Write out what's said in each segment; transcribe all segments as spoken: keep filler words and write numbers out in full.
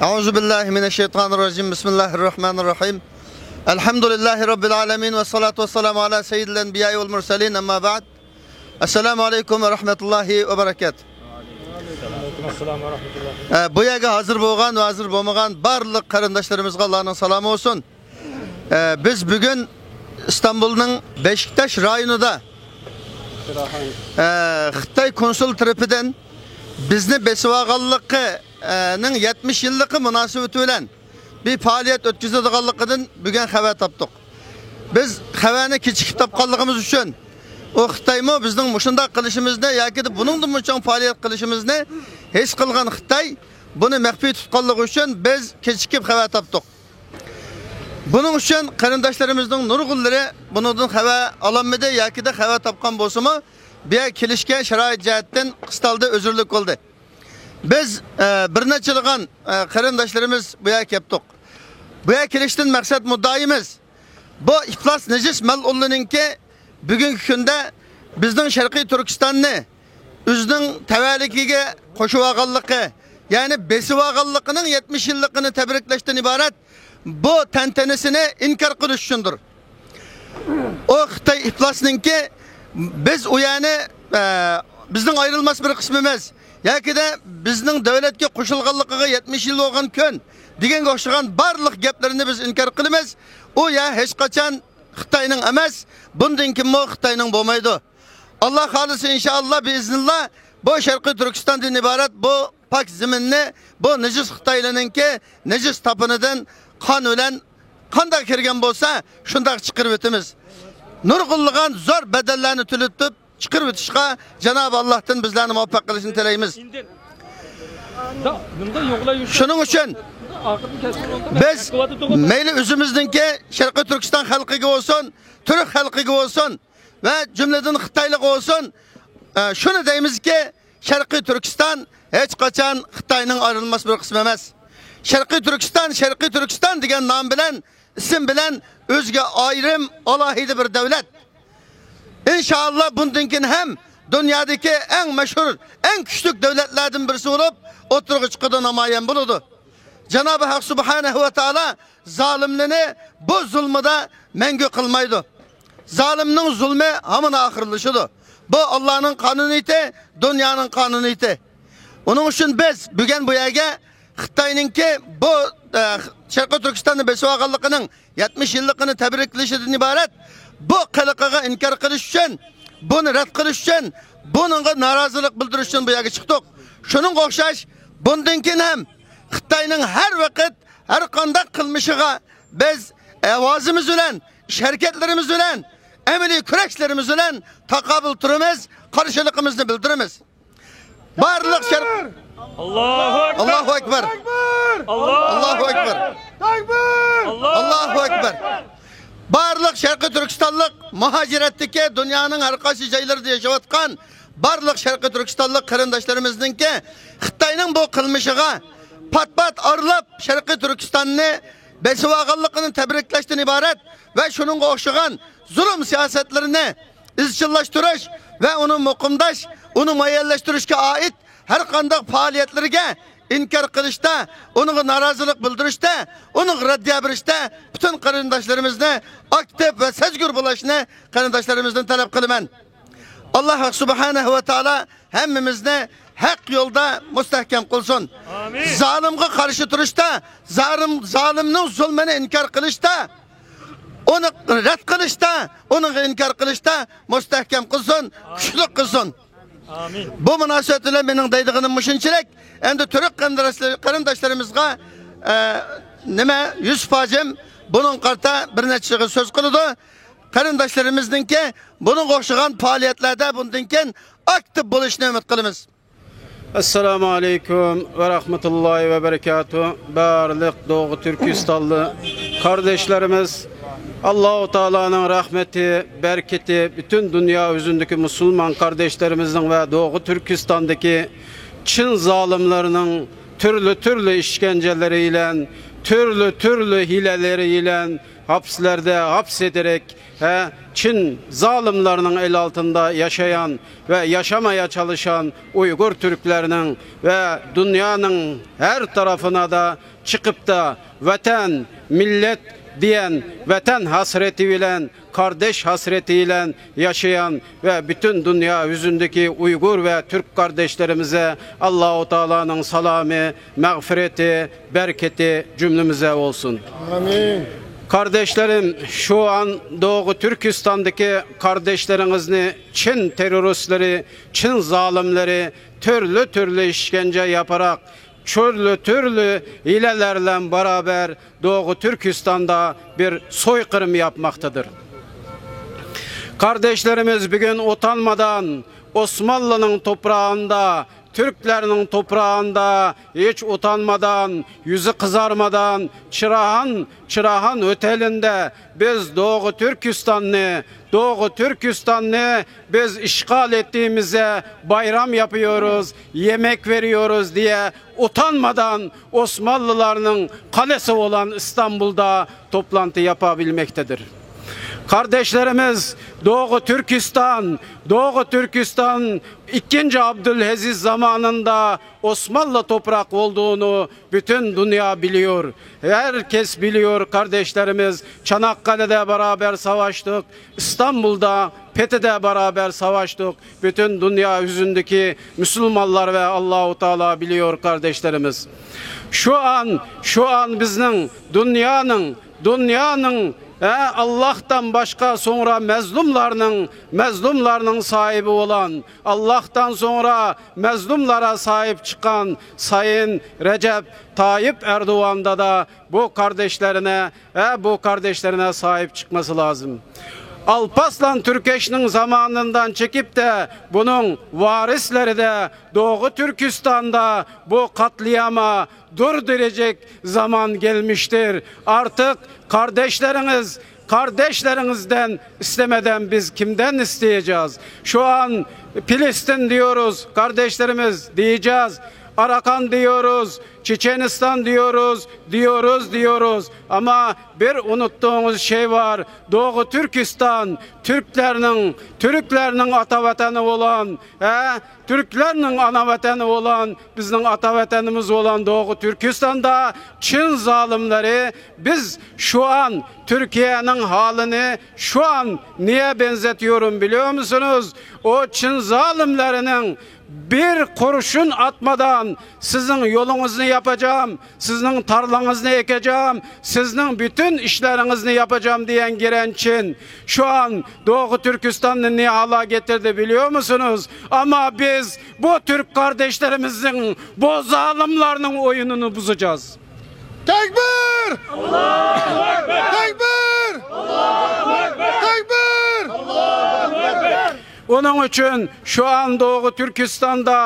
أعوذ بالله من الشيطان الرجيم. بسم الله الرحمن الرحيم. الحمد لله رب العالمين، والصلاة والسلام على سيد الأنبياء والمرسلين، أما بعد. السلام عليكم ورحمة الله وبركاته. ئە، بۇ يەرگە ھازىر بولغان ۋە ھازىر بولمىغان بارلىق قېرىنداشلىرىمىزغا ئاللانىڭ سالامى بولسۇن. ئە، بىز بۈگۈن ئىستانبۇلنىڭ بەشىكتاش رايونىدا، ئە، خىتاي كونسۇل تەرىپىدىن بىزنى بېسىۋالغانلىقىنىڭ يەتمىش يىللىقى مۇناسىۋىتى بىلەن بىر پائالىيەت ئۆتكۈزىدىغانلىقىدىن بۈگۈن خەۋەر تاپتۇق. بىز خەۋەرنى كېچىكىپ تاپقانلىقىمىز ئۈچۈن، ئۇ خىتايمۇ بىزنىڭ مۇشۇنداق قىلىشىمىزنى ياكى بۇنىڭدىنمۇ چوڭ پائالىيەت قىلىشىمىزنى ھېس قىلغان خىتاي بۇنى مەخپىي تۇتقانلىقى ئۈچۈن بىز كېچىكىپ خەۋەر تاپتۇق. بۇنىڭ ئۈچۈن قېرىنداشلىرىمىزنىڭ نۇرغۇنلىرى بۇنىڭدىن خەۋەر ئالالمىدى ياكى خەۋەر تاپقان بولسىمۇ، بۇ يەرگە كېلىشكە شارائىت جەھەتتىن قىستالدى، ئۆزۈرلۈك بولدى. بىز، ئە، بىر نەچچىلىغان، ئە، قېرىنداشلىرىمىز بۇ يەرگە كەپتۇق. بۇ يەرگە كېلىشتىن مەقسەت مۇددىئايىمىز، بۇ ئىپلاس نىجىس مەلئۇنلىرىنىڭكى بۈگۈنكى كۈندە بىزنىڭ شەرقىي تۈركىستاننى ئۆزىنىڭ تەۋەلىكىگە قوشۇۋالغانلىقى، يەنى بېسىۋالغانلىقىنىڭ يەتمىش يىللىقىنى تەبرىكلەشتىن ئىبارەت بۇ تەنتەنىسىنى ئىنكار قىلىش ئۈچۈندۇر. ئۇ خىتاي ئىپلاسنىڭكى، بىز ئۇ يەرنى، ئە، بىزنىڭ ئايرىلماس بىر قىسمىمىز ياكىدە بىزنىڭ دۆلەتكە قوشۇلغانلىقىغا يەتمىش يىل بولغان كۈن دېگەنگە ئوخشىغان بارلىق گەپلىرىنى بىز ئىنكار قىلىمىز. ئۇ يەر ھېچقاچان خىتاينىڭ ئەمەس، بۇندىن كېيىنمۇ خىتاينىڭ بولمايدۇ. ئاللا خالىسا، ئىنشائاللا، بىئىزنىللا، بۇ شەرقىي تۈركىستاندىن ئىبارەت بۇ پاك زېمىننى بۇ نىجىس خىتايلارنىڭكى نىجىس تاپىنىدىن قان بىلەن قانداق كىرگەن بولسا، شۇنداق چىقىرىۋېتىمىز. نۇرغۇنلىغان زور بەدەللەرنى تۆلىتىپ چىقىرىۋېتىشقا جانابى ئاللاھتىن بىزلەرنى مۇۋەپپەق قىلىشىنى تىلەيمىز. شۇنىڭ ئۈچۈن بىز مەيلى ئۆزىمىزنىڭكى شەرقىي تۈركىستان خەلقىگە بولسۇن، تۈرك خەلقىگە بولسۇن، ۋە جۈملىدىن خىتايلىق بولسۇن، ئە، شۇنى دەيمىزكى، شەرقىي تۈركىستان ھېچقاچان خىتاينىڭ ئايرىلماس بىر قىسمى ئەمەس. شەرقىي تۈركىستان، شەرقىي تۈركىستان دېگەن نام بىلەن، ئىسىم بىلەن ئۆزىگە ئايرىم، ئالاھىدە بىر دۆلەت. ئىنشائاللا، بۇندىن كېيىن ھەم دۇنيادىكى ئەڭ مەشھۇر، ئەڭ كۈچلۈك دۆلەتلەردىن بىرسى بولۇپ ئوتتۇرىغا چىقىدۇ، نامايان بولىدۇ. جانابى ھەق سۇبھانەھۇ ۋە تائالا زالىملىرىنى بۇ زۇلمىدا مەڭگۈ قىلمايدۇ. زالىمنىڭ زۇلمى ھامان ئاخىرلىشىدۇ. بۇ ئاللانىڭ قانۇنىيىتى، دۇنيانىڭ قانۇنىيىتى. ئۇنىڭ ئۈچۈن بىز بۈگۈن بۇ يەرگە خىتاينىڭكى بۇ، ئە، شەرقىي تۈركىستاننى بېسىۋالغانلىقىنىڭ يەتمىش يىللىقىنى تەبرىك قىلىشىدىن ئىبارەت بۇ قىلىقىغا ئىنكار قىلىش ئۈچۈن، بۇنى رەت قىلىش ئۈچۈن، بۇنىڭغا نارازىلىق بىلدۈرۈش ئۈچۈن بۇ يەرگە چىقتۇق. شۇنىڭغا ئوخشاش، بۇندىن كېيىن ھەم خىتاينىڭ ھەر ۋاقىت ھەر قانداق قىلمىشىغا بىز ئاۋازىمىز بىلەن، ئىش ھەرىكەتلىرىمىز بىلەن، ئەمەلىي كۈرەشلىرىمىز بىلەن تاقابىل تۇرىمىز، قارشىلىقىمىزنى بىلدۈرىمىز. بارلىق شەرق، ئاللاھۇ ئەكبەر. ئاللاھۇ ئەكبەر. ئاللاھۇ ئەكبەر. تەكبىر! ئاللاھۇ ئەكبەر. بارلىق شەرقىي تۈركىستانلىق، مۇھاجىرەتتىكى، دۇنيانىڭ ھەر قايسى جايلىرىدا ياشاۋاتقان بارلىق شەرقىي تۈركىستانلىق قېرىنداشلىرىمىزنىڭكى خىتاينىڭ بۇ قىلمىشىغا پات-پات ئارىلاپ، شەرقىي تۈركىستاننى بېسىۋالغانلىقىنى تەبرىكلەشتىن ئىبارەت ۋە شۇنىڭغا ئوخشىغان زۇلۇم سىياسەتلىرىنى ئىزچىللاشتۇرۇش ۋە ئۇنى مۇقىمداش، ئۇنى مۇئەييەنلەشتۈرۈشكە ئائىت ھەر قانداق پائالىيەتلىرىگە ئىنكار قىلىشتا، ئۇنىڭغا نارازىلىق بىلدۈرۈشتە، ئۇنىڭغا رەددىيە بېرىشتە پۈتۈن قېرىنداشلىرىمىزنى ئاكتىپ ۋە سەزگۈر بولۇشنى قېرىنداشلىرىمىزدىن تەلەپ قىلىمەن. ئاللاھ سۇبھانەھۇ ۋە تائالا ھەممىمىزنى ھەق يولدا مۇستەھكەم قىلسۇن. ئامىن. زالىمغا قارشى تۇرۇشتا، زالىم، زالىمنىڭ زۇلمىنى ئىنكار قىلىشتا، ئۇنى رەت قىلىشتا، ئۇنىڭغا ئىنكار قىلىشتا مۇستەھكەم قىلسۇن، كۈچلۈك قىلسۇن. ئامىن. بۇ مۇناسىۋەت بىلەن مېنىڭ دەيدىغىنىم مۇشۇنچىلىك. ئەمدى تۈرك قېرىنداشلىرىمىزغا، ئە، نېمە، يۈسۈپ ھاجىم بۇنىڭغا قارىتا بىر نەچچە سۆز قىلىدۇ. قېرىنداشلىرىمىزنىڭكى بۇنىڭغا ئوخشىغان پائالىيەتلەردە بۇندىن كېيىن ئاكتىپ بولۇشىنى ئۈمىد قىلىمىز. ئەسسالامۇ ئەلەيكۇم ۋە رەھمەتۇللاھى ۋە بەرىكاتۇھ. بارلىق دوغۇ تۈركىستانلىق قارداشلىرىمىز، ئاللاھۇ تائالانىڭ رەھمىتى، بەرىكىتى پۈتۈن دۇنيا يۈزىدىكى مۇسۇلمان قارداشلىرىمىزنىڭ ۋە دوغۇ تۈركىستاندىكى چىن زالىملارنىڭ تۈرلۈ-تۈرلۈ ئىشكەنجىلىرى بىلەن تۈرلۈ-تۈرلۈ ھىيلىلىرى بىلەن ھاپىسلەردە ھاپىس ئېتىرىك، ھە، چىن زالىملارنىڭ ئەل ئالتىندا ياشايان ۋە ياشامايا چالىشان ئۇيغۇر تۈركلەرنىڭ ۋە دۇنيانىڭ ھەر تەرەپىنىدا چىقىپتا ۋەتەن، مىللەت دېگەن ۋەتەن ھەسرىتى بىلەن، قارداش ھەسرىتى بىلەن ياشىغان ۋە پۈتۈن دۇنيا يۈزىدىكى ئۇيغۇر ۋە تۈرك قارداشلىرىمىزغا ئاللاھۇ تائالانىڭ سالامى، مەغپىرىتى، بەرىكىتى جۈملىمىزگە بولسۇن. ئامىن. قارداشلىرىم، شۇ ئان دوغۇ تۈركىستاندىكى قارداشلىرىڭىزنى چىن تېررورىستلىرى، چىن زالىملىرى تۈرلۈ-تۈرلۈ ئىشكەنجە ياپىراق، تۈرلۈ-تۈرلۈ ھىيلىلەر بىلەن بارابەر دوغۇ تۈركىستاندا بىر سويقىرىم ياپماقتىدۇر. قارداشلىرىمىز بۈگۈن ئۇتانمىدان ئوسمانلىنىڭ توپراغىندا، تۈركلەرنىڭ توپراغىندا ھېچ ئۇتانمىدان، يۈزى قىزارمىدان، چىراھان، چىراھان ئوتېلىندا بىز دوغۇ تۈركىستاننى، دوغۇ تۈركىستاننى بىز ئىشغال ئېتتىيمىزە بايرام ياپىيورۇز، يېمەك بېرىيورۇز دېيە ئۇتانمىدان ئوسمانلىلارنىڭ قالىسى بولغان ئىستانبۇلدا توپلانتى ياپابىلمەكتىدۇر. قارداشلىرىمىز، دوغۇ تۈركىستان، دوغۇ تۈركىستان ئىككىنچى ئابدۇلئەزىز زامانىندا ئوسمانلى توپراق بولدۇغىنى پۈتۈن دۇنيا بىلىيور. ھەر كەس بىلىيور، قارداشلىرىمىز. چاناققالىدە بارابەر ساۋاشتۇق، ئىستانبۇلدا، پېتىدە بارابەر ساۋاشتۇق. پۈتۈن دۇنيا يۈزىدىكى مۇسۇلمانلار ۋە ئاللاھۇ تائالا بىلىيور، قارداشلىرىمىز. شۇ ئان، شۇ ئان بىزنىڭ دۇنيانىڭ، دۇنيانىڭ، ھە، ئاللاھتىن باشقا سوڭرا مەزلۇملارنىڭ، مەزلۇملارنىڭ ساھىبى بولغان، ئاللاھتىن سوڭرا مەزلۇملارغا ساھىب چىققان سايىن رەجەپ تايىپ ئەردوغان دادا بۇ قارداشلىرىنى، ھە، بۇ قارداشلىرىنى ساھىب چىقمىسى لازىم. ئالپاسلان تۈركەشنىڭ زامانىندىن چېكىپ تە بۇنىڭ ۋارىسلىرى دە دوغۇ تۈركىستاندا بۇ قاتلىياما دۇردۇرىجەك زامان گەلمىشتىر. ئارتىق قارداشلىرىڭىز، قارداشلىرىڭىزدىن ئىستىمىدەن بىز كىمدىن ئىستەيجاز؟ شۇ ئان فىلىستىن دېيورۇز، قارداشلىرىمىز دېيجاز. ئاراكان دېيورۇز، چېچېنىستان دېيورۇز، دېيورۇز، دېيورۇز. ئەمما بىر ئۇنۇتتۇغىنىز شەي بار. دوغۇ تۈركىستان تۈركلەرنىڭ، تۈركلەرنىڭ ئاتا ۋەتىنى بولغان، ھە، تۈركلەرنىڭ ئانا ۋەتىنى بولغان، بىزنىڭ ئاتا ۋەتىنىمىز بولغان دوغۇ تۈركىستاندا چىن زالىملىرى، بىز شۇ ئان تۈركىيەنىڭ ھالىنى شۇ ئان نېگە بەنزىتىيورۇم بىلىيورمۇسىنىز؟ ئۇ چىن زالىملىرىنىڭ بىر قۇرشۇن ئاتمىدان سىزنىڭ يولىڭىزنى ياپىجام، سىزنىڭ تارلىڭىزنى ئېكىجام، سىزنىڭ پۈتۈن ئىشلىرىڭىزنى ياپىجام دېگەن گىرەنچىن شۇ ئان دوغۇ تۈركىستاننى نېگە ھالا كەتتۈردى بىلىيورمۇسىنىز؟ ئەمما بىز بۇ تۈرك قارداشلىرىمىزنىڭ بۇ زالىملارنىڭ ئويۇنىنى بۇزىجاز. تەكبىر! تەكبىر! تەكبىر! ئۇنىڭ ئۈچۈن شۇ ئان دوغۇ تۈركىستاندا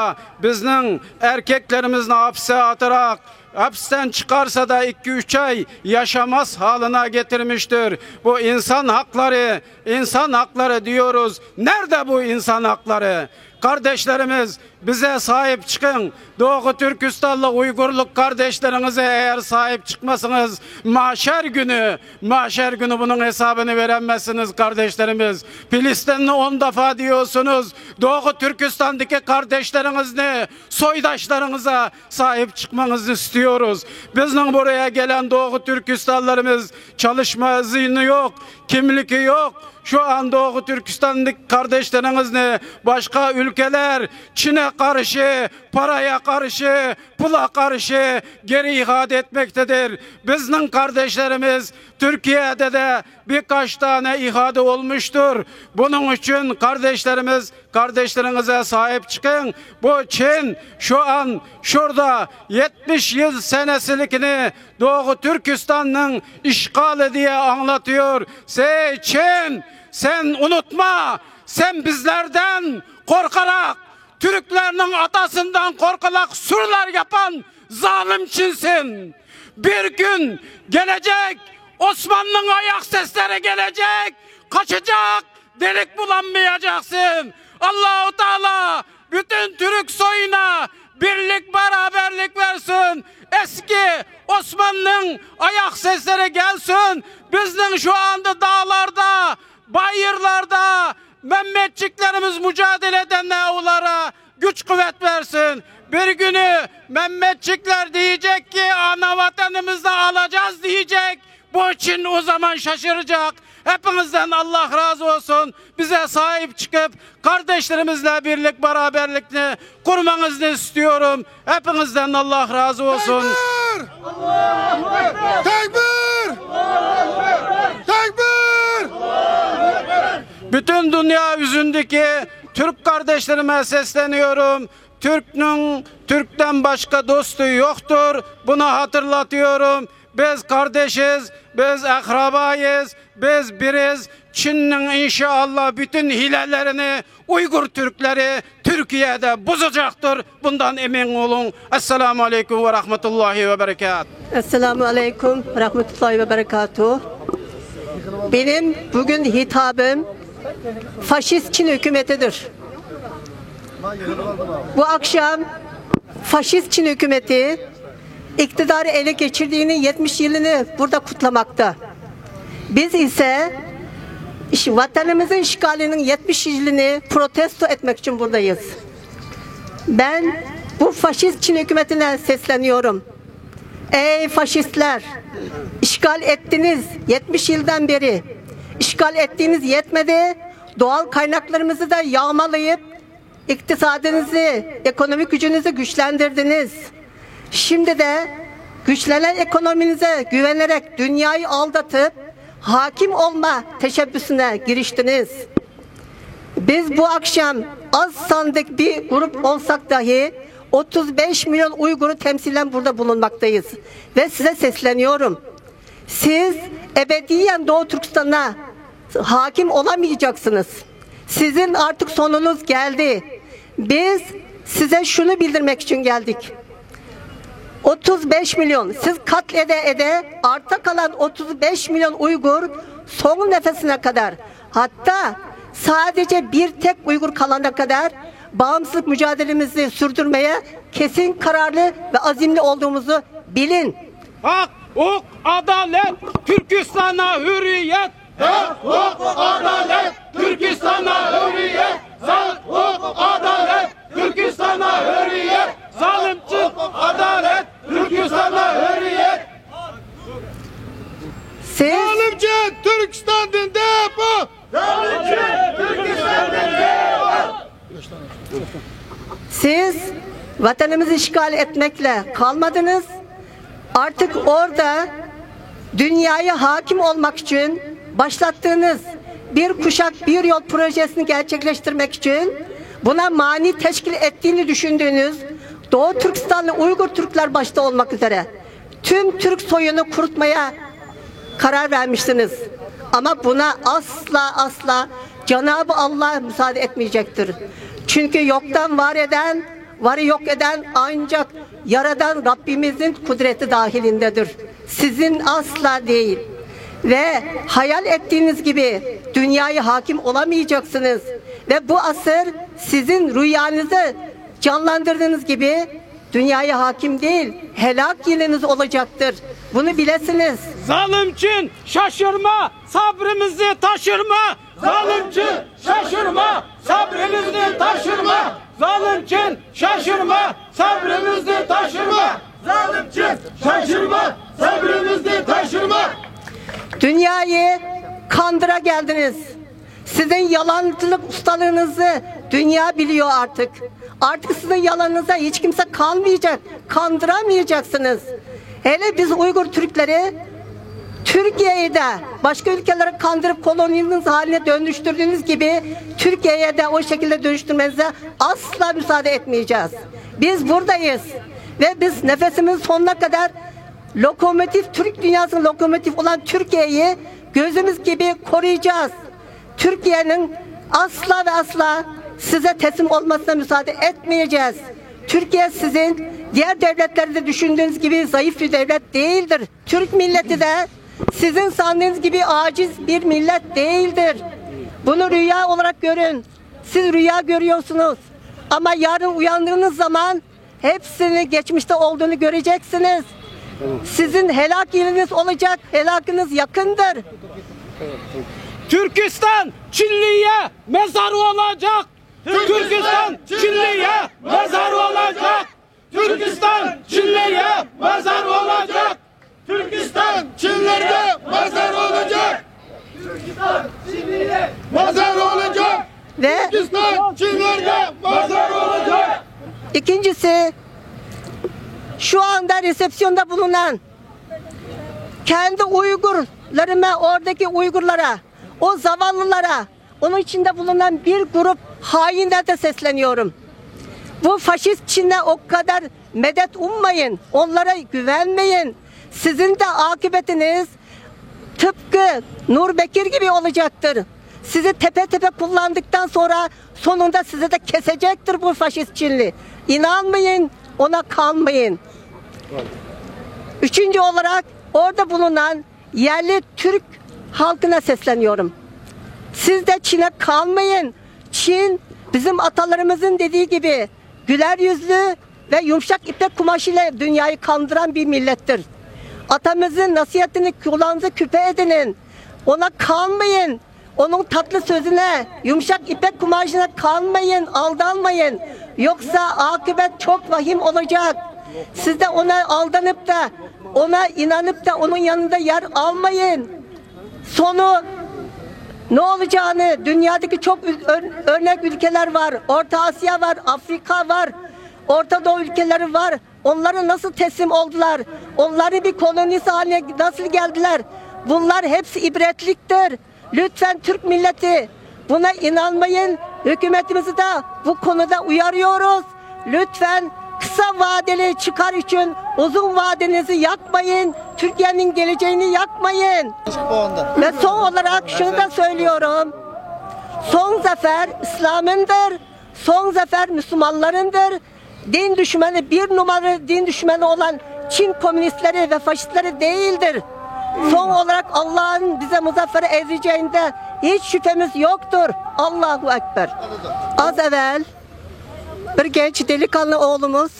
بىزنىڭ ئەركەكلىرىمىزنى ھاپىسقا ئاتىراق، ھاپىستىن چىقارسا دا ئىككى ئۈچ ئاي ياشاماس ھالىنا گەتىرمىشتۇر. بۇ ئىنسان ھەقلىرى، ئىنسان ھەقلىرى دېيورۇز. نەدە بۇ ئىنسان ھەقلىرى؟ قارداشلىرىمىز، بىزگە ساھىب چىقىڭ. دوغۇ تۈركىستانلىق ئۇيغۇرلۇق قارداشلىرىڭىزغا ئەگەر ساھىب چىقمىسىڭىز، مەھشەر كۈنى، مەھشەر كۈنى بۇنىڭ ھېسابىنى بېرەلمەيسىز، قارداشلىرىمىز. فىلىستىننى ئون دەپە دېيورسىنىز. دوغۇ تۈركىستاندىكى قارداشلىرىڭىزنى، سويداشلىرىڭىزغا ساھىب چىقماڭىزنى ئىستەيمىز. بىزنىڭ بۇرۇيا كەلگەن دوغۇ تۈركىستانلىرىمىز چالىشما ئىزى يوق، كىملىكى يوق. شۇ ئان دوغۇ تۈركىستاندىكى قارداشلىرىڭىزنى باشقا ئۆلكىلەر چىنە قارشى، پارايا قارشى، پۇلا قارشى گېرى ئىھادە ئەتمەكتىدۇر. بىزنىڭ قارداشلىرىمىز تۈركىيەدە دە بىر قاچ دانە ئىھادە بولمۇشتۇر. بۇنىڭ ئۈچۈن قارداشلىرىمىز، قارداشلىرىڭىزغا ساھىب چىقىڭ. بۇ چىن شۇ ئان شۇردا يەتمىش يىل سەنەسىلىكىنى دوغۇ تۈركىستاننىڭ ئىشغالى دېيە ئاڭلىتىيور. سەي چىن، سەن ئۇنۇتما، سەن بىزلەردىن قورقاراق، تۈركلەرنىڭ ئاتاسىندىن قورقاراق سۇرلار ياپان زالىم چىنسىن. بىر كۈن كېلەجەك، ئوسماننىڭ ئاياق سەسلىرى كېلەجەك، قاچىجاق، دېلىك بولالماياجاقسەن. ئاللاھۇ تائالا پۈتۈن تۈرك سويىنى بىرلىك، باراۋەرلىك بەرسۇن. ئەسكى ئوسماننىڭ ئاياق سەسلىرى كەلسۇن. بىزنىڭ شۇ ئاندا داغلاردا، بايىرلاردا مەممەتچىكلىرىمىز مۇجادىلە ئەتەنلەر ئۇلارغا گۈچ قۇۋۋەت بەرسۇن. بىر كۈنى مەممەتچىكلەر دېيىجەككى، ئانا ۋەتىنىمىزنى ئالاجاز دېيىجەك. بۇ چىن ئۇ زامان شاشىرىجاق. ھەپپىڭىزدىن ئاللاھ رازى بولسۇن. بىزگە ساھىب چىقىپ، قارداشلىرىمىز بىلەن بىرلىك باراۋەرلىكنى قۇرمىڭىزنى ئىستىيورۇم. ھەپپىڭىزدىن ئاللاھ رازى بولسۇن. تەكبىر! تەكبىر! تەكبىر! Bütün dünya yüzündeki Türk kardeşlerime sesleniyorum. Türk'nün Türk'ten başka dostu yoktur. Bunu hatırlatıyorum. Biz kardeşiz, biz akrabayız, biz biriz. Çin'in inşallah bütün hilelerini Uygur Türkleri Türkiye'de bozacaktır. Bundan emin olun. Esselamu Aleyküm ve Rahmetullahi ve Berekatuhu. Esselamu Aleyküm ve Rahmetullahi ve Berekatuhu. Benim bugün hitabım faşist Çin hükümetidir. Bu akşam faşist Çin hükümeti iktidarı ele geçirdiğini yetmiş yılını burada kutlamakta. Biz ise iş-, vatanımızın işgalinin yetmiş yılını protesto etmek için buradayız. Ben bu faşist Çin hükümetine sesleniyorum. Ey faşistler! İşgal ettiniz yetmiş yıldan beri. İşgal ettiğiniz yetmedi. Doğal kaynaklarımızı da yağmalayıp iktisadınızı, ekonomik gücünüzü güçlendirdiniz. Şimdi de güçlenen ekonominize güvenerek dünyayı aldatıp hakim olma teşebbüsüne giriştiniz. Biz bu akşam az sandık bir grup olsak dahi otuz beş milyon Uygur'u temsilen burada bulunmaktayız. Ve size sesleniyorum. Siz ebediyen Doğu Türkistan'a hakim olamayacaksınız. Sizin artık sonunuz geldi. Biz size şunu bildirmek için geldik. otuz beş milyon, siz katlede ede arta kalan otuz beş milyon Uygur son nefesine kadar, hatta sadece bir tek Uygur kalana kadar bağımsızlık mücadelemizi sürdürmeye kesin kararlı ve azimli olduğumuzu bilin. Hak, hukuk, adalet, Türkistan'a hürriyet! Hak, hukuk, adalet, Türkistan'a hürriyet! Hak, hukuk, adalet, Türkistan'a hürriyet! Zalimci! Hukuk, adalet, Türkistan'a hürriyet! Siz Zalimci Türkistan'dan defol! Zalimci Türkistan'dan defol! Siz vatanımızı işgal etmekle kalmadınız. Artık orada dünyaya hakim olmak için başlattığınız bir kuşak, bir yol projesini gerçekleştirmek için, buna mani teşkil ettiğini düşündüğünüz Doğu Türkistanlı Uygur Türkler başta olmak üzere tüm Türk soyunu kurutmaya karar vermişsiniz. Ama buna asla, asla Cenab-ı Allah müsaade etmeyecektir. Çünkü yoktan var eden, varı yok eden ancak Yaradan Rabbimizin kudreti dahilindedir. Sizin asla değil. Ve hayal ettiğiniz gibi dünyaya hakim olamayacaksınız. Ve bu asır sizin rüyanızı canlandırdığınız gibi dünyaya hakim değil, helak yılınız olacaktır. Bunu bilesiniz. Zalimci, şaşırma, sabrımızı taşırma. Zalimci, şaşırma, sabrımızı taşırma. Zalimci, şaşırma, sabrımızı taşırma. Zalimci, şaşırma, sabrımızı taşırma. Dünyayı kandıra geldiniz. Sizin yalancılık ustalığınızı dünya biliyor artık. Artık sizin yalanınıza hiç kimse kanmayacak, kandıramayacaksınız. Hele biz Uygur Türkleri Türkiye'yi de başka ülkeleri kandırıp koloniniz haline dönüştürdüğünüz gibi Türkiye'ye de o şekilde dönüştürmenize asla müsaade etmeyeceğiz. Biz buradayız ve biz nefesimizin sonuna kadar lokomotif, Türk dünyasının lokomotif olan Türkiye'yi gözümüz gibi koruyacağız. Türkiye'nin asla ve asla size teslim olmasına müsaade etmeyeceğiz. Türkiye sizin diğer devletlerde düşündüğünüz gibi zayıf bir devlet değildir. Türk milleti de sizin sandığınız gibi aciz bir millet değildir. Bunu rüya olarak görün. Siz rüya görüyorsunuz. Ama yarın uyandığınız zaman Hepsini geçmişte olduğunu göreceksiniz. Sizin helak yılınız olacak, helakınız yakındır. Türkistan Çinliye mezar olacak. Türkistan Çinliye mezar olacak. Türkistan Çinliye mezar olacak. Türkistan Çinlerge mezar olacak. Türkistan Çinliye mezar olacak. Ve Türkistan Çinlerge mezar olacak. İkincisi, şu anda resepsiyonda bulunan kendi Uygurlarıma, oradaki Uygurlara, o zavallılara, onun içinde bulunan bir grup hainlere de sesleniyorum. Bu faşist Çin'e o kadar medet ummayın, onlara güvenmeyin. Sizin de akıbetiniz tıpkı Nur Bekir gibi olacaktır. Sizi tepe tepe kullandıktan sonra sonunda sizi de kesecektir bu faşist Çinli. İnanmayın, ona kanmayın. Üçüncü olarak orada bulunan yerli Türk halkına sesleniyorum. Siz de Çin'e kanmayın. Çin bizim atalarımızın dediği gibi güler yüzlü ve yumuşak ipek kumaşıyla dünyayı kandıran bir millettir. Atamızın nasihatini kulağınıza küpe edinin. Ona kanmayın. Onun tatlı sözüne, yumuşak ipek kumaşına kanmayın, aldanmayın. Yoksa akıbet çok vahim olacak. Siz de ona aldanıp da, ona inanıp da onun yanında yer almayın. Sonu ne olacağını dünyadaki çok ül- ör- örnek ülkeler var. Orta Asya var, Afrika var, Orta Doğu ülkeleri var. Onlara nasıl teslim oldular? Onların bir kolonisi haline nasıl geldiler? Bunlar hepsi ibretliktir. Lütfen Türk milleti buna inanmayın. Hükümetimizi de bu konuda uyarıyoruz. Lütfen kısa vadeli çıkar için uzun vadenizi yakmayın. Türkiye'nin geleceğini yakmayın. Ve son olarak şunu da söylüyorum. Son zafer İslam'ındır. Son zafer Müslümanlarındır. Din düşmanı, bir numaralı din düşmanı olan Çin komünistleri ve faşistleri değildir. Son olarak Allah'ın bize muzaffer edeceğinde hiç şüphemiz yoktur. Allahu Ekber. Az evvel bir genç delikanlı oğlumuz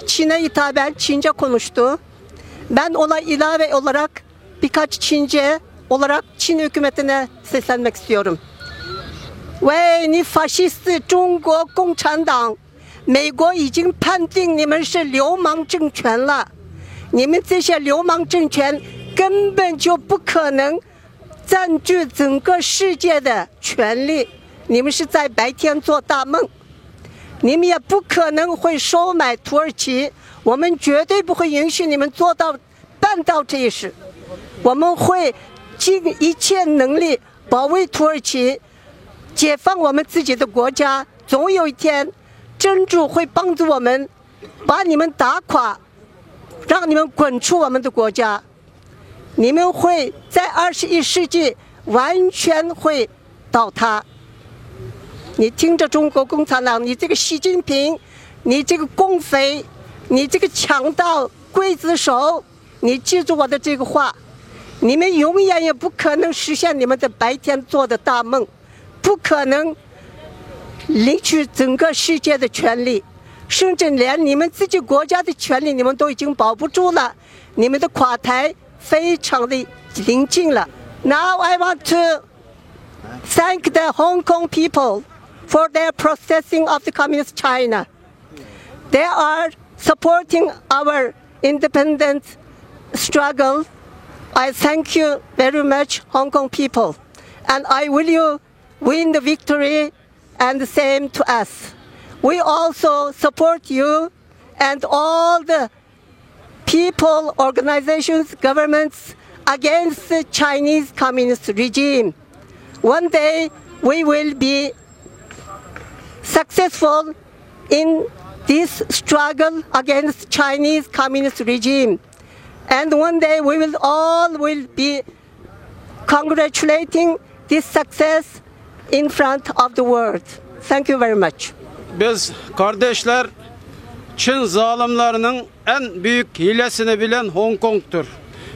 Çin'e hitaben Çince konuştu. Ben ona ilave olarak birkaç Çince olarak Çin hükümetine seslenmek istiyorum. 喂，你法西斯中国共产党，美国已经判定你们是流氓政权了。你们这些流氓政权根本就不可能占据整个世界的权利，你们是在白天做大梦。你们也不可能会收买土耳其，我们绝对不会允许你们做到办到这一事。我们会尽一切能力保卫土耳其，解放我们自己的国家。总有一天，真主会帮助我们，把你们打垮，让你们滚出我们的国家。你们会在二十一世纪完全会倒塌。你听着，中国共产党，你这个习近平，你这个共匪，你这个强盗刽子手，你记住我的这个话，你们永远也不可能实现你们的白天做的大梦，不可能领取整个世界的权利，甚至连你们自己国家的权利，你们都已经保不住了。你们的垮台非常的临近了。Now I want to thank the Hong Kong people for their protesting of the communist China. They are supporting our independence struggle. I thank you very much, Hong Kong people, and I will you win the victory and the same to us. We also support you and all the people, organizations, governments against the Chinese communist regime. One day we will be successful in this struggle against Chinese communist regime. And one day we will all will be congratulating this success in front of the world. Thank you very much. Biz kardeşler, Çin zalimlerinin en büyük hilesini bilen Hong Kong'tur.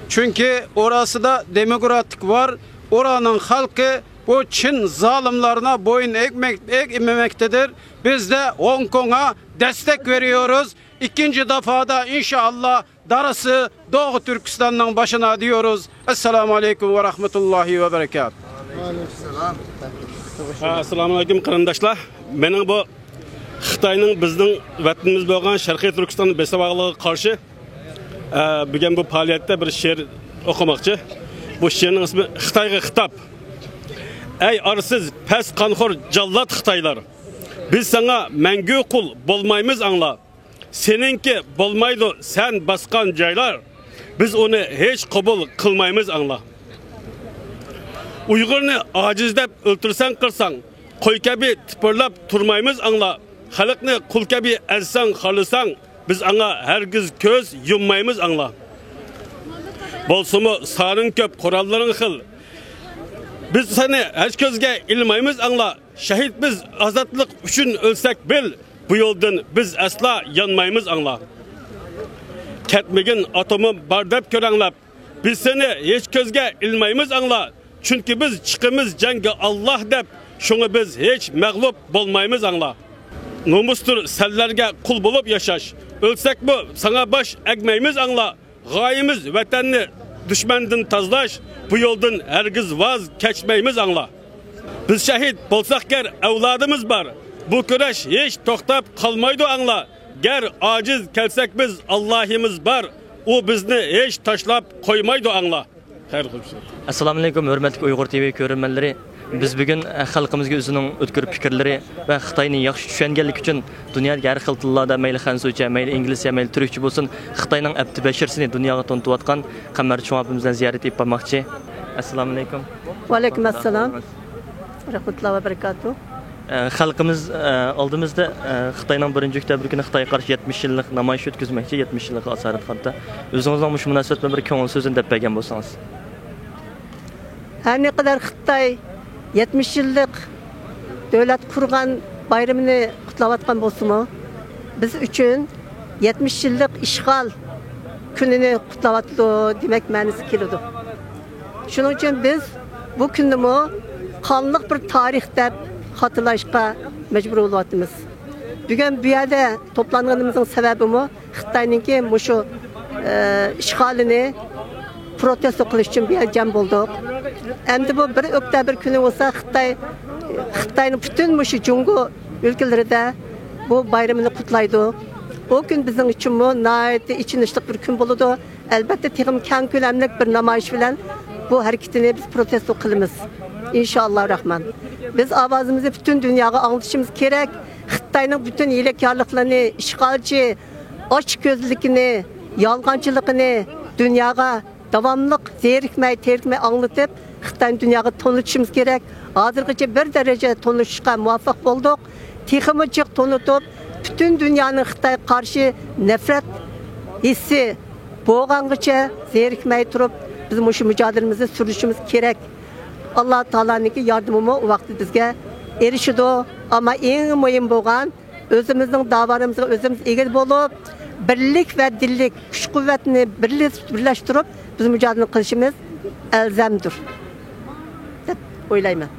Çünkü orası da demokratik var. Oranın halkı bu Çin zalimlerine boyun eğmek, eğmemektedir. Biz de Hong Kong'a destek veriyoruz. İkinci defada inşallah darısı Doğu Türkistan'ın başına diyoruz. Esselamu aleyküm ve rahmetullahi ve berekatuhu. ئەسسالامۇ ئەلەيكۇم قېرىنداشلار. مېنىڭ بۇ خىتاينىڭ بىزنىڭ ۋەتىنىمىز بولغان شەرقىي تۈركىستاننى بېسىۋالغىنىغا قارشى، ئە، بۈگۈن بۇ پائالىيەتتە بىر شېئىر ئوقۇماقچى. بۇ شېئىرنىڭ ئىسمى خىتايغا خىتاب. ئەي ئارسىز، پەس قانخور جاللات خىتايلار! بىز ساڭا مەڭگۈ قۇل بولمايمىز ئاڭلا. سېنىڭكى بولمايدۇ سەن باسقان جايلار، بىز ئۇنى ھېچ قوبۇل قىلمايمىز ئاڭلا. ئۇيغۇرنى ئاجىز دەپ ئۆلتۈرسەڭ قىرساڭ، قوي كەبى تىپىرلاپ تۇرمايمىز ئاڭلا. خەلقنى قۇل كەبى ئەزسەڭ خارلىساڭ، بىز ئاڭا ھەرگىز كۆز يۇممايمىز ئاڭلا. بولسىمۇ سانىڭ كۆپ، قوراللىرىڭ خىل، بىز سېنى ھەر كۆزگە ئىلمايمىز ئاڭلا. شەھىت بىز ئازادلىق ئۈچۈن ئۆلسەك بىل، بۇ يولدىن بىز ئەسلا يانمايمىز ئاڭلا. كەتمىگىن ئاتومۇم بار دەپ كۆرەڭلەپ، بىز سېنى ھېچ كۆزگە ئىلمايمىز ئاڭلا. چۈنكى بىز چىقىمىز جەڭگە ئاللاھ دەپ، شۇڭا بىز ھېچ مەغلۇپ بولمايمىز ئاڭلا. نومۇستۇر سەنلەرگە قۇل بولۇپ ياشاش، ئۆلسەكمۇ ساڭا باش ئەگمەيمىز ئاڭلا. غايىمىز ۋەتەننى دۈشمەندىن تازىلاش، بۇ يولدىن ھەرگىز ۋاز كەچمەيمىز ئاڭلا. بىز شەھىت بولساق گەر ئەۋلادىمىز بار، بۇ كۈرەش ھېچ توختاپ قالمايدۇ ئاڭلا. گەر ئاجىز كەلسەك بىز، ئاللاھىمىز بار، ئۇ بىزنى ھېچ تاشلاپ قويمايدۇ ئاڭلا. خەير قىلسۇن. ئەسسالامۇئەلەيكۇم، ھۆرمەتلىك ئۇيغۇر تىۋى كۆرۈرمەنلىرى. بىز بۈگۈن، ئە، خەلقىمىزگە ئۆزىنىڭ ئۆتكۈر پىكىرلىرى ۋە خىتاينى ياخشى چۈشەنگەنلىكى ئۈچۈن دۇنيادىكى ھەر خىل تىللاردا، مەيلى خەنزۇچە، مەيلى ئىنگلىزچە، مەيلى تۈركچە بولسۇن، خىتاينىڭ ئەپتى بەشىرىسىنى دۇنياغا تونۇتۇۋاتقان قەمەر چوڭ ئاپىمىز بىلەن زىيارەت ئېلىپ بارماقچى. ئەسسالامۇئەلەيكۇم. ۋەئەلەيكۇم ئەسسالام. رەھمەتۇللا ۋە بەرىكاتۇھ. ئە، خەلقىمىز، ئە، ئالدىمىزدا، ئە، خىتاينىڭ بىرىنچى ئۆكتەبىر كۈنى خىتايغا قارشى يەتمىش يىللىق نامايىش ئۆتكۈزمەكچى، يەتمىش يىللىقى ئاسارەت خانتا. ئۆزىڭىزنىڭ مۇشۇ مۇناسىۋەت بىلەن بىر كۆڭۈل سۆزىنى دەپ بەرگەن بولسىڭىز. ھەر نەقەدەر خىتاي يەتمىش يىللىق دۆلەت قۇرغان بايرىمىنى قۇتلاۋاتقان بولسىمۇ، بىز ئۈچۈن يەتمىش يىللىق ئىشغال كۈنىنى قۇتلاۋاتىدۇ دېمەك مەنىسى كېلىدۇ. شۇنىڭ ئۈچۈن بىز بۇ كۈننىمۇ قانلىق بىر تارىخ دەپ خاتىرىلەشكە مەجبۇر بولۇۋاتىمىز. بۈگۈن بۇ يەردە توپلانغىنىمىزنىڭ سەۋەبىمۇ خىتاينىڭكى مۇشۇ، ئە، ئىشغالىنى پروتېستو قىلىش ئۈچۈن بۇ يەرگە جەم بولدۇق. ئەمدى بۇ بىر ئۆكتەبىر كۈنى بولسا خىتاي، خىتاينىڭ پۈتۈن مۇشۇ جۇڭگو ئۆلكىلىرىدە بۇ بايرىمىنى قۇتلايدۇ. ئۇ كۈن بىزنىڭ ئۈچۈنمۇ ناھايىتى ئېچىنىشلىق بىر كۈن بولىدۇ. ئەلبەتتە، تېخىمۇ كەڭ كۆلەملىك بىر نامايىش بىلەن بۇ ھەرىكىتىنى بىز پروتېستو قىلىمىز. ئىنشائاللا راھمان. بىز ئاۋازىمىزنى پۈتۈن دۇنياغا ئاڭلىتىشىمىز كېرەك. خىتاينىڭ پۈتۈن ھىيلىكارلىقلىرىنى، ئىشغالچى، ئاچكۆزلۈكىنى، يالغانچىلىقىنى دۇنياغا داۋاملىق زېرىكمەي، تېرىكمەي ئاڭلىتىپ، خىتاينى دۇنياغا تونۇتۇشىمىز كېرەك. ھازىرغىچە بىر دەرىجە تونۇشۇشقا مۇۋەپپەق بولدۇق. تېخىمۇ جىق تونۇتۇپ، پۈتۈن دۇنيانىڭ خىتايغا قارشى نەپرەت ھېسسى بولغانغىچە زېرىكمەي تۇرۇپ، بىز مۇشۇ مۇجادىلىمىزنى سۈرۈشىمىز كېرەك. ئاللا تائالانىڭكى ياردىمىمۇ ئۇ ۋاقىتتا بىزگە ئېرىشىدۇ. ئەمما ئەڭ مۇھىم بولغان، ئۆزىمىزنىڭ داۋانىمىزغا ئۆزىمىز ئىگە بولۇپ، بىرلىك ۋە دىللىك كۈچ-قۇۋۋەتنى بىرلەش-، بىرلەشتۈرۈپ، بىز مۇجادىلە قىلىشىمىز ئەلزەمدۇر، دەپ ئويلايمەن.